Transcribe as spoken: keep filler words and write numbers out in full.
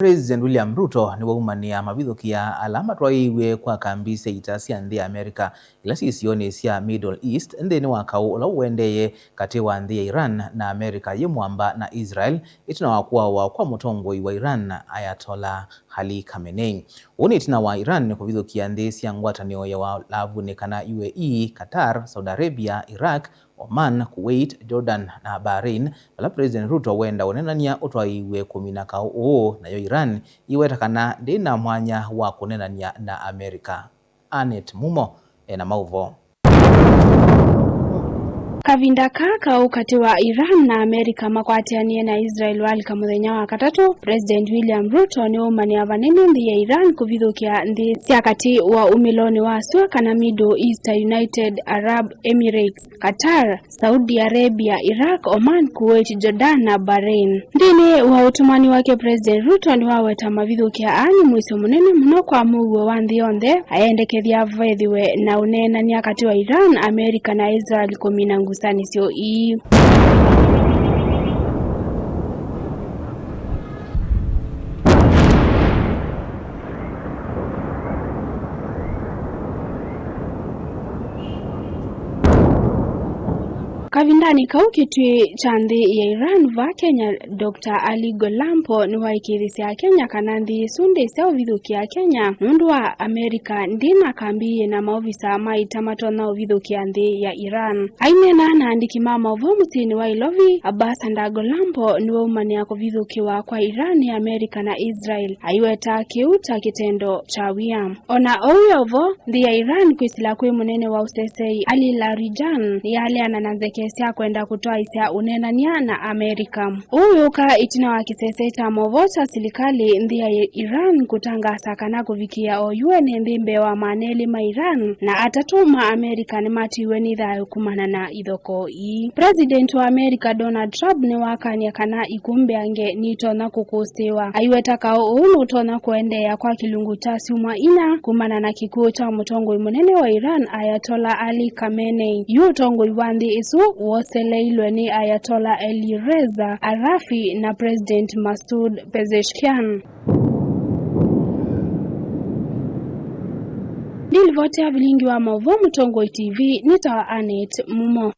President William Ruto nĩwaumanĩa mavithũkĩa ala matwaĩiw'e kwa kambi sya ita sya nthĩ ya America ila syĩ isionĩ sya Middle East nthĩnĩ wa kaũ ũla ũendeeye katĩ wa nthĩ ya Iran na America yĩ mwamba na Israel, ĩtina wa kũawa kwa mũtongoi wa Iran, Ayatollah Ali Khamenei. Ũũ nĩ ĩtina wa Iran kũvithũkĩa nthĩ sya ngwatanĩo ya Walavunĩ kana U A E, Qatar, Saudi Arabia, Iraq, Oman, Kuwait, Jordan, na Bahrain, vala President Ruto wenda ũneenany'a ũtwaĩiw'e kũmina kaũ ũũ, nayo Iran ĩiweta kana ndĩna mwanya wa kũneenany'a na America. Annet Mumo ena maũvoo. Kavinda kaa kaũ katĩ wa Iran na America makwatĩanĩe na Israel walika mũthenya wa katatũ, President William Ruto nĩwaumanĩa vanene nthĩ ya Iran kũvithũkĩa nthĩ sya katĩ wa umĩlonĩ wa sua kana Middle East ta United Arab Emirates, Qatar, Saudi Arabia, Iraq, Oman, Kuwait, Jordan, na Bahrain. Nthĩnĩ wa ũtũmani wake, President Ruto nĩwaweta mavithũkĩa aa nĩ mũisyo mũnene mũno kwa mũuo wa nthĩ yonthe, ayendekethya vethĩwe na ũneenany'a katĩ wa Iran, America, na Israel kũmina ngusanĩsyo ii. Kavindanĩ kau, kĩtuĩ kya nthĩ ya Iran va Kenya, Doctor Ali Golampo nĩwaĩkĩĩthisye Akenya kana nthĩ ĩsu ndĩsya ũvithũkĩa Kenya nũndũ wa America ndĩna kambi yĩna maovisa ma ita matonya ũvithũkĩa nthĩ ya Iran. Aineena na andĩki ma maũvoo mũsyĩnĩ wa Ilovi, Ambassador Golampo nĩwaumanĩa kũvithũkĩwa kwa Iran nĩ America na Israel, aiweta kĩu ta kĩtendo kya wia. O na ũu wĩ o vo, nthĩ ya Iran kwĩsĩla kwĩ mũnene wa ũsesei Ali Larijani nĩyaleana na nzeke sya kwenda kũtwaĩsya ũneenany'a na America. Ũu wĩũka ĩtina wa kĩsese kya maũvoo kya silikalĩ nthĩ ya Iran kũtangaasa kana kũvikĩĩa o yu ene nthĩ mbee wa maana elĩ ma Iran na atatũ ma America nĩmatiiwe nĩ thayũ kumana na ithokoo ii. President wa America Donald Trump nĩwakany'a kana ikw'ũ mbeange nitonya kũkũsĩĩwa. Aiweta kaũ ũu nũtonya kũendeea kwa kĩlungu kya syumwa inya kumana na kĩkw'ũ kya mũtongoi mũnene wa Iran, Ayatollah Ali Khamenei. Yu ũtongoi wa nthĩ ĩsu woseleilwe nĩ Ayatollah Ali Reza Arafi na President Masoud Pezeshkian. Ndilivoti ya vilingi wa maũvoo Mũtongoi T V nĩ ta Annet Mumo.